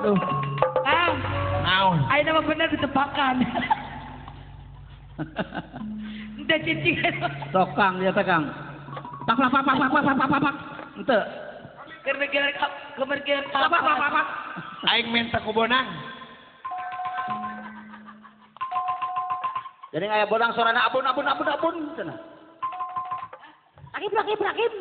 Aduh. Kang. Naon? Ayeuna mah bener ditepakan. Udah cicing. Sok Kang, ya teh Kang. Pak pak pak pak pak pak pak pak. Henteu. Keur mikiran keur pak pak pak pak. Aing minta ku bonang. Jadi aya bonang sorana abun abun abun abun cenah. Rakim rakim rakim.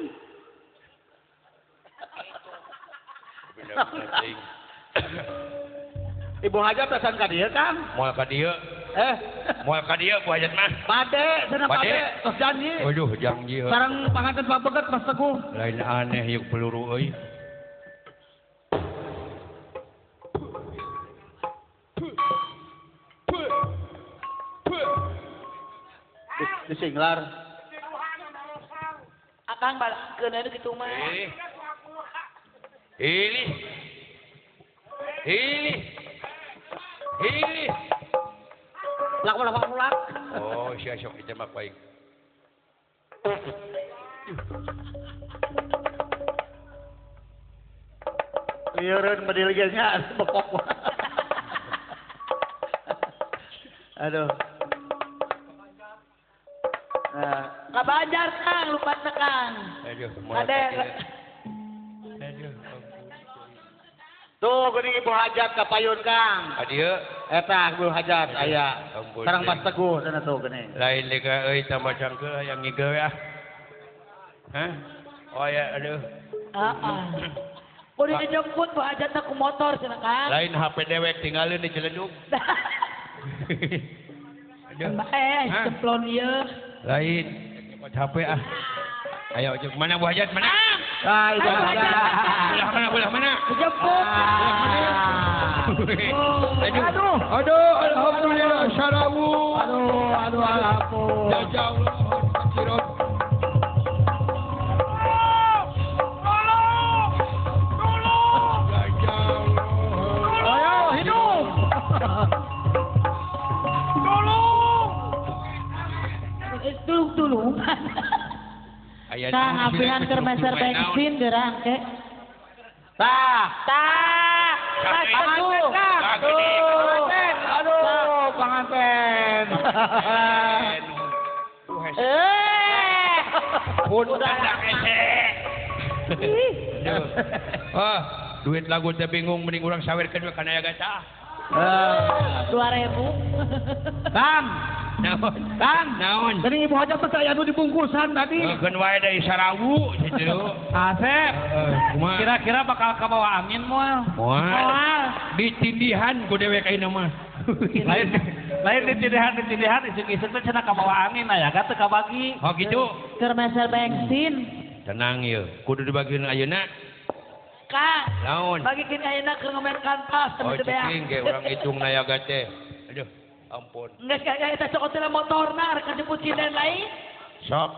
Ibu hajat pesan ka dieu Kang. Moal ka dieu. Moal ka dieu Bu Hajat mah. Bade cenah bade tos janji. Waduh janji. Sareng panganten pabeget Mas Teguh. Lain aneh ieu peluru euy. Disinglar. Akang balkeun anu kitu mah. Hili. Hili. Hili. Lak lak lak lak. Oh, sia sok dijebak baik. Lieureun bedil ge nya bekok. Aduh. Nah, ka Banjar Kang, lupatna Kang. Aduh, Ade. Aduh. Tuh geuning Ibu Hajat ka payun Kang. Ka dieu? Eta Ibu Hajat aya. Sareng Mas Teguh cenah tuh geuning. Lain lega euy tambah cangkeul hayang ngigeu ah. Hah? Oh ya aduh. Heeh. Kudu dijemput Bu Hajatna ku motor cenah Kang. Lain HP dewek tinggalin di Ciledug. Aduh. Cemplon ieu. Lain HP ah. Ayo cek mana Bu Hajat mana? Ah, Ibu Hajat. Belah mana? Belah mana? Dijemput. Aduh. Aduh. Aduh, alhamdulillah syarawu. Aduh, aduh alhamdulillah. Jauh cirot. Tolong. Tolong. Tolong. Ayo hidup. Tolong. Tulung-tulung. Kang apihan keur meser bensin geurang ke. Tah. Tah. Mas Teguh. Panganten. Aduh, panganten. Eh. Punten dak ese. Ah, duit lagu teh bingung mending urang sawerkeun we kana aya tah. 2000. Kang. Naon? Kang, naon? Geuning Ibu Hajat teh aya nu dibungkusan tadi. Keun wae dari Sarawu kitu. Asep. Kira-kira bakal kabawa angin moal? Moal. Ditindihan ku dewek ayeuna mah. Lain lain ditindihan isuk-isuk teh cenah kabawa angin aya ga teu kabagi. Oh kitu. Keur meser bensin. Tenang ieu, kudu dibagieun ayeuna. Kang. Naon? Bagikeun ayeuna keur ngomen kantas teu beak. Oh cicing ge urang hitung nayaga teh. Aduh. Ampun. Enggak kayak eta cokot teh motorna rek jemput sinden lain. Sok.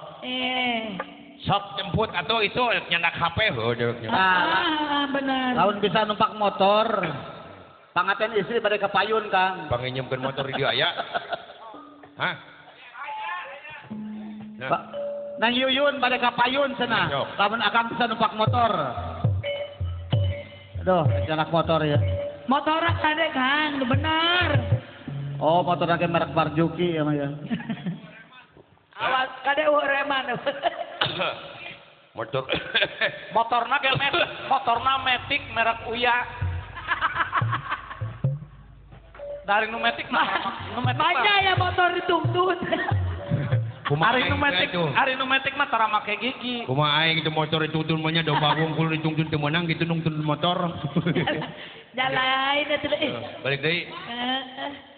Sok jemput atau itu nyandak HP heuh dewek. Ah, benar. Lamun bisa numpak motor. Pangaten istri bade ka payun Kang. Panginjemkeun motor di dieu aya. Hah? Nah. Nang Yuyun bade ka payun cenah. Lamun akang bisa numpak motor. Aduh, nyandak motor ya. Motorna kade Kang, benar. Oh, motor lagi merek Marjuki ya, ya. Awas, kade reman. Motor. Motorna ge motorna Matic merek Uya. Dari nu Matic mah, nu Matic. Banyak ya motor dituntut. Ari nu Matic, ari nu Matic mah tara make gigi. Kumaha aing itu motor dituntun mah nya domba wungkul dituntun teu meunang gitu nungtun motor. Jalain atuh deui. Balik deui. Heeh.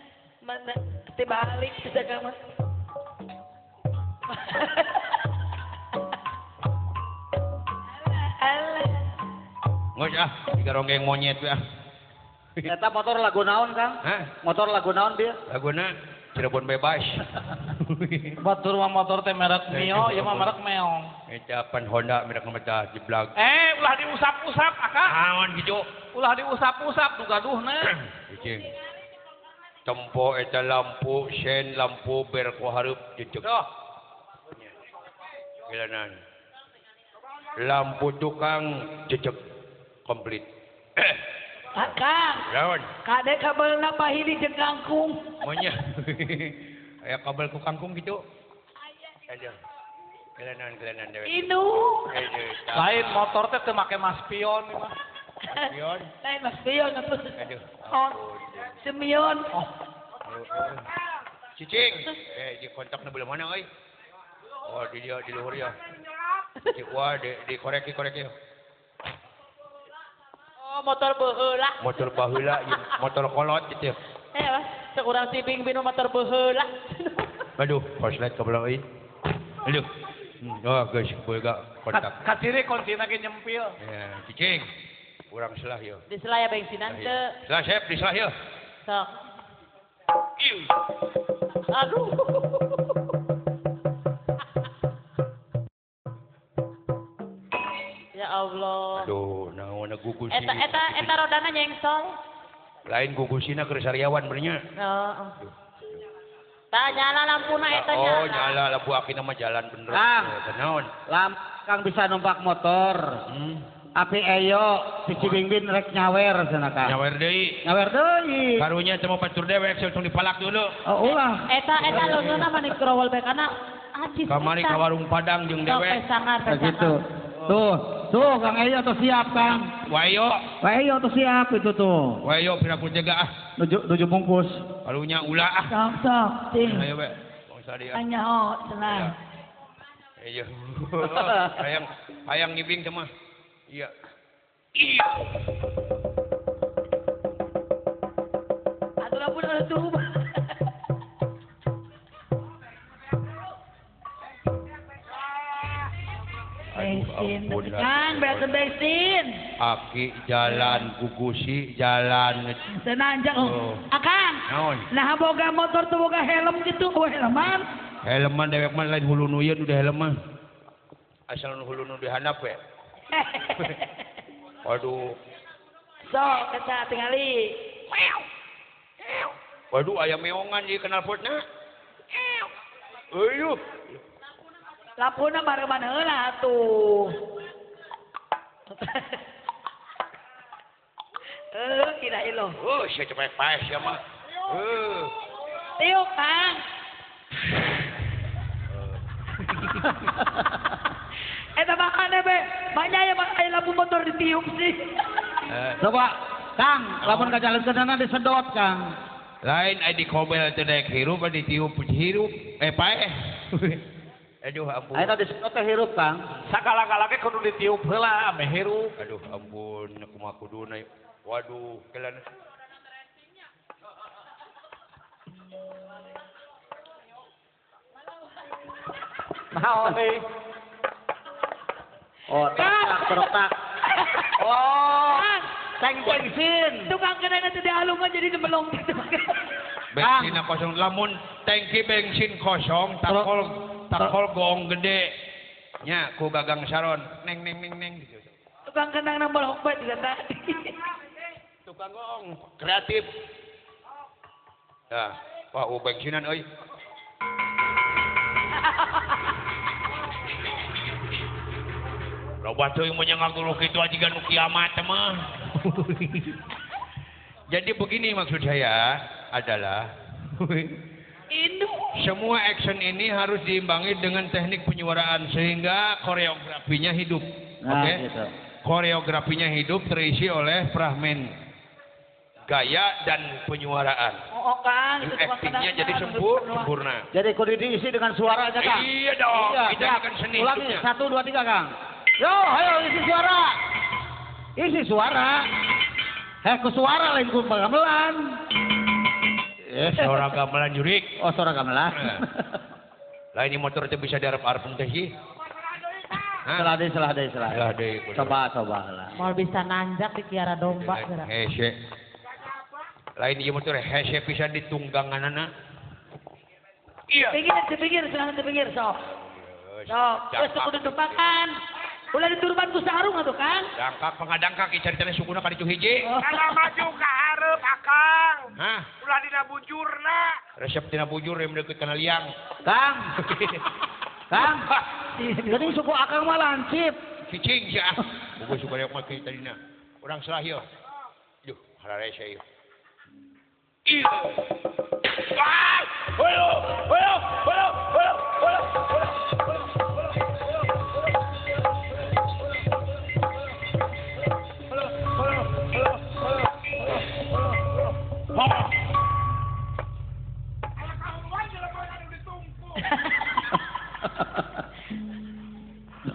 Mana tibalik bisa kamu. Alah. Geus ah, digaronggeng monyet we ah. Eta motor lagu naon, Kang? Hah? Motor lagu naon dia? Laguna Cirebon bebas. Batur mah motor teh merek Mio, ieu mah merek Meong. Eta pan Honda merek mah tah jeblag. Eh, ulah diusap-usap, Akang. Naon kitu? Ulah diusap-usap nu gaduhna. Cicing. Tempo eta lampu sen lampu berko hareup jejeg. Tuh. Gilanan. Lampu tukang jejeg komplit. Kang. Naon? Kade kabelna pahili jeung kangkung. Monya. Aya kabel ku kangkung gitu. Aya. Aduh. Kelenan dewek. Inu. Lain motor teh teu make maspion ieu mah. Maspion. Lain maspion atuh. Aduh. Semion. Oh. Cicing. Di kontakna belah mana euy? Oh, di dia di luhur ya. Di wah di koreki. Oh, motor baheula. Motor baheula, motor kolot gitu. Eh, sekurang si Bing Bing motor baheula. Aduh, koslet ka belah euy. Aduh. Oh, geus boga kontak. Kaciri kuncina ge nyempil. Ya, cicing. Urang selah yeuh. Di selah ya bensinan teu. Selah sep, di selah yeuh. Sok. Aduh. Ya Allah. Aduh, naon gugusi. Eta rodana nyengsol. Lain gugusina keur sariawan bener nya. Heeh. Tah nyala lampuna eta nyala. Oh, nyala lampu akina mah jalan bener. Kang, naon? Lam Kang bisa numpak motor. Api eyo si Cibingbin rek nyawer cenah Kang. Nyawer deui. Nyawer deui. Karunya teh batur dewek tong dipalak dulu. Oh, ulah. Eta leungeunna mah dikrowol bae kana acis. Kamari ka warung Padang jeung dewek. Pesangan. Gitu. Tuh Kang Eyo tuh siap Kang. Wayo. Wayo tuh siap itu tuh. Wayo piraku jaga ah. Nuju bungkus. Karunya ulah ah. Sok cing. Ayo we. Bangsa dia. Anyaho cenah. Iya. Hayang ngibing teh mah. Iya. Iya. Atuh lamun atuh. Bensin, kan beres bensin. Aki jalan gugusi jalan. Senanjak oh. Akang. Naon? Nah boga motor tuh boga helm gitu, oh helman. Helman dewek mah lain hulu nu ieu udah helm mah. Asal nu hulu nu dihandap we. Waduh. Sok eta tingali. Waduh aya meongan di knalpotna. Eueuh. Lampuna bareman heula atuh. Kira ilo. Oh, sia cepet paes sia mah. Heuh. Tiup, Kang. Eta makane be, banyak ya aya lampu motor ditiup sih. Coba, Kang, lamun ka jalan keunana disedot, Kang. Lain ai dikobel teh daek hirup ditiup hirup paeh. Aduh ampun. Ayeuna disedot teh hirup, Kang. Sagala-gala ge kudu ditiup heula ame hirup. Aduh ampun, kumaha kuduna. Waduh, kelan. Naon deui? Oh, tak. Oh, tank bensin. Tukang kena nanti dialungan jadi dibelong gitu. Bensin kosong, lamun tangki bensin kosong, takol goong gede. Nya, ku gagang saron, neng neng neng neng. Gitu. Tukang kenang nang bolong bae juga tadi. Tukang goong, kreatif. Nah, wah, bensinan euy. Loba teuing mun ngaguluh kitu aja nu kiamat mah. Jadi begini maksud saya adalah semua action ini harus diimbangi dengan teknik penyuaraan sehingga koreografinya hidup. Nah, oke? Gitu. Koreografinya hidup terisi oleh fragmen gaya dan penyuaraan. Oh, Kang, itu aktingnya jadi sempurna. Jadi kudu diisi dengan suara aja, Kang. Iya dong, iya, kita akan seni. Ulangi, 1, 2, 3, Kang. Yo, ayo isi suara. Isi suara. Heh, ku suara lain ku gamelan. Suara gamelan jurik. Oh, suara gamelan. Lain ini motor itu bisa diarep-arep teh sih. Salah deui, salah deui. Coba lah. Mau bisa nanjak di kiara domba geura. Hese. Lain ieu motor hese pisan ditungganganana. Iya. Pinggir, silahkan di pinggir, sok. Sok, geus kudu tumpakan. Ulah diturban ku sarung atuh, Kang. Dangkak pangadangkak ieu sukuna ka ditu hiji. Kana maju ka hareup Akang. Hah? Ulah dina bujurna. Resep tina bujur yang deukeut kana liang. Kang. Kang. Jadi suku Akang mah lancip. Cicing sia. Bogo suku mah kieu tadina. Urang salah ieu. Duh, hararese ieu. Ieu. Ah! Ayo, ayo, ayo, ayo, ayo.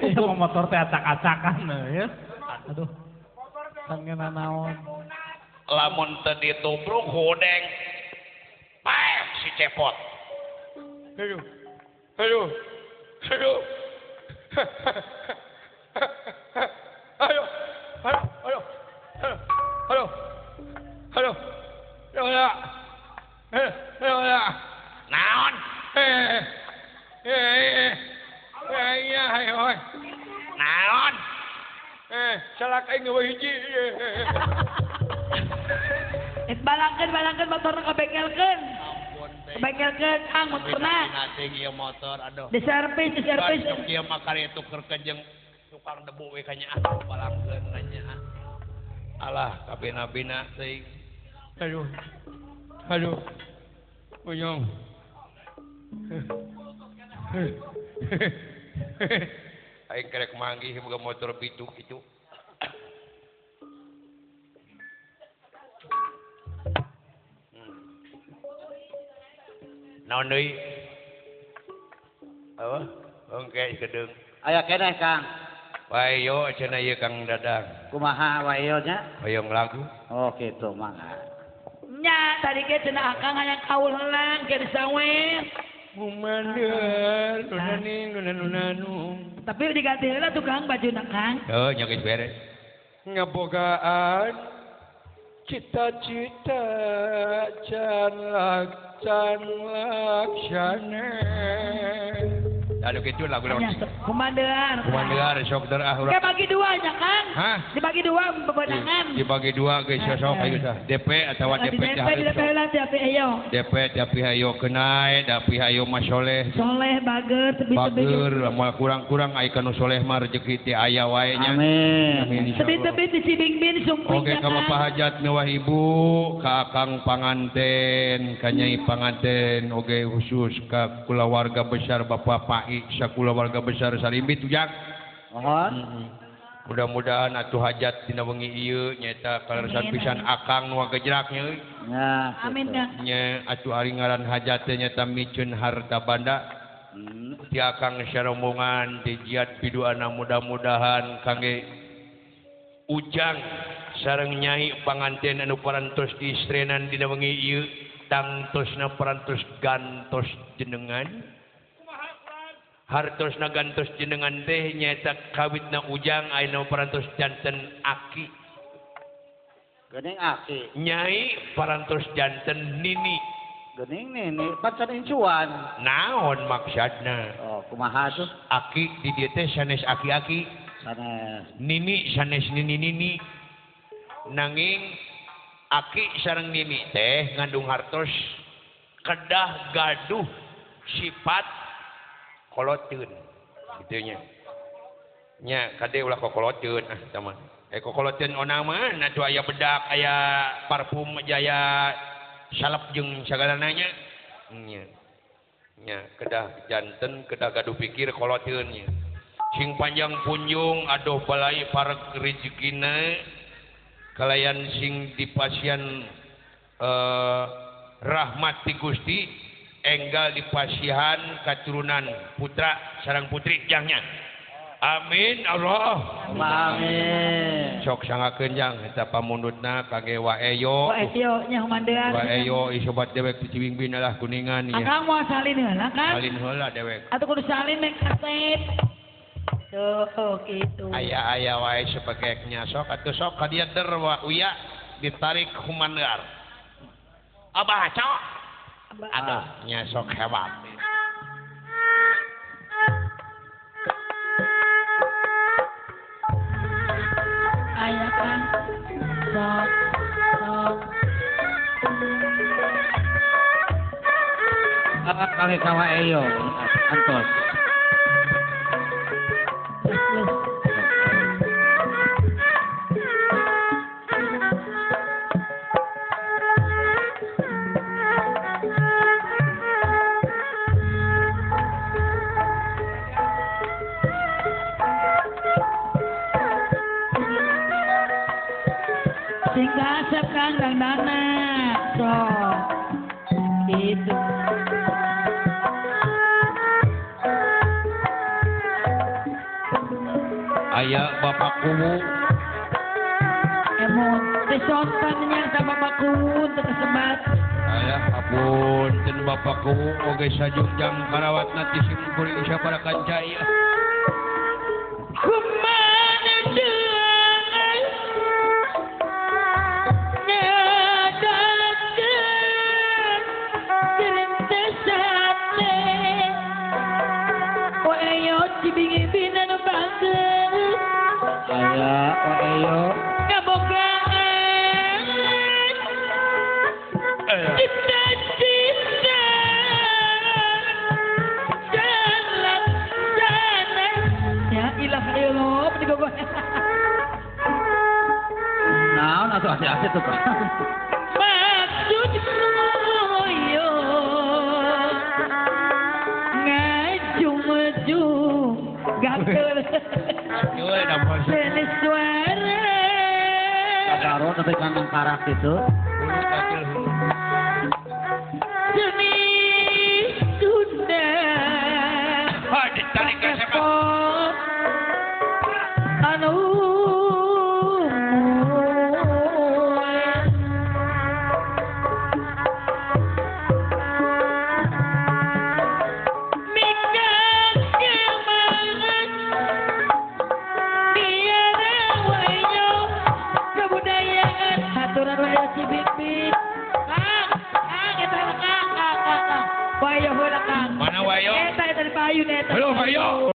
Itu motor teh acak-acakan ya. Aduh. Kan naon. Lamun teu ditubruk hudeng. Paeh si cepot. Aduh. Aduh. Aduh. Ayo. Ayo. Ayo. Ayo. Ayo. Ayo. Ayo. Naon? Naon? Salak aing eueuh hiji. Balangkeun motorna kabengkelkeun. Kabengkelkeun Kang motorna. Nating ieu motor aduh. Di servis, di servis. Ieu mah kari tuker jeung tukang debu we ka nyaah balangkeun ka nyaah. Alah kabina-bina teuing. Aduh. Aduh. Uyong. Aing kerek manggih boga motor bitu kitu. Naon deui? Apa? Engke gedeung. Aya keneh Kang. Wayo cenah ieu Kang Dadang. Kumaha wayo nya? Hoyong lagu. Oh kitu mangga. Nya tadi ge cenah Akang hayang kaul heula ke disawer. Kumander, nunaning, nunanunanung. Tapi diganti heula tuh Kang bajuna Kang. Heuh nya geus beres. Ngabogaan cita-cita can laksana. Aduh kitu lagu lawan. Kumandear. Kumandear sok der ah urang. Dibagi dua nya Kang. Hah? Dibagi dua bebenangan. Dibagi dua geus sok ayo tah. DP atawa DP teh. DP lah DP ayo. DP tapi hayo keunai, tapi hayo mah soleh. Soleh bager tebi-tebi. Bager moal kurang-kurang ai kanu soleh mah rezeki teh aya wae nya. Amin. Tebi-tebi di Cibingbin sumping. Oke ka Bapak Hajat mewah Ibu, ka Akang panganten, ka Nyai panganten oge khusus ka kulawarga besar Bapak Pai sakulawarga besar Sarimbit ujang. Mohon. Mudah-mudahan atuh hajat dina wengi ieu nyaeta kaleresan pisan Akang nu gejrak nya euy. Nah, amin Kang. Nya atuh ari ngaran hajat teh nyaeta miceun harta banda. Ti Akang sarombongan ti jiat piduana mudah-mudahan kangge ujang sareng Nyai panganten anu parantos diistrenan dina wengi ieu tangtosna parantos gantos jenengan. Hartosna gantos jenengan teh nyaeta kawitna ujang ayeuna parantos janten aki. Geuning aki. Nyai parantos janten nini. Geuning nini pacan incuan. Naon maksudna? Oh, kumaha tuh? Aki di dieu teh sanes aki-aki. Sanes. Nini sanes nini-nini. Nanging aki sareng nini teh ngandung hartos kedah gaduh sifat koloteun kitu nya. Nya kade ulah kokoloteun ah tah mah. Kokoloteun onang mah atuh aya bedak, aya parfum, aya salep jeung sagalana nya. Nya. Nya kedah janten kedah gaduh pikir koloteun nya. Sing panjang punjung aduh balai parek rezekina kalayan sing dipasian rahmat ti Gusti enggal dipasihan katurunan putra sareng putri jangnya. Amin Allah. Amin. Sok sangakeun jang eta pamundutna kangge Waeyo. Waeyo nya humandean. Waeyo isobat dewek ti Cibingbin lah kuningan ieu. Akang moal salin heula Kang. Salin heula dewek. Atuh kudu salin mek kaset. Tuh kitu. Aya-aya wae sebegeknya sok atuh sok ka dieu der wa uya ditarik humandear. Abah cok. Aduh, nya sok hebat. Aya Kang. Sok, sok. Kangge ka Waeyo antos. Sing kasep Kang dangdana. Sok. Gitu. Aya Bapak Kuwu. Emon teh sontan nya ka Bapak Kuwu teu kasebat. Aya apunten Bapak Kuwu oge sajungjang karawatna ti sim kuring sapara kanca ieu. Kumana deui ngadakeun gerentesane waeyo cibingi-bina nu bangga aya waeyo kabogaan cita-cita jalaksana ya ilah illallah digogoh naon atuh asih-asih tuh Kang maksud ngoyo ngajung-jung gatel senis suara karo tapi kandang karak gitu seni Sunda ditarik ke siapa anu Mana wayo? Eta dari payun eta. Halo wayo.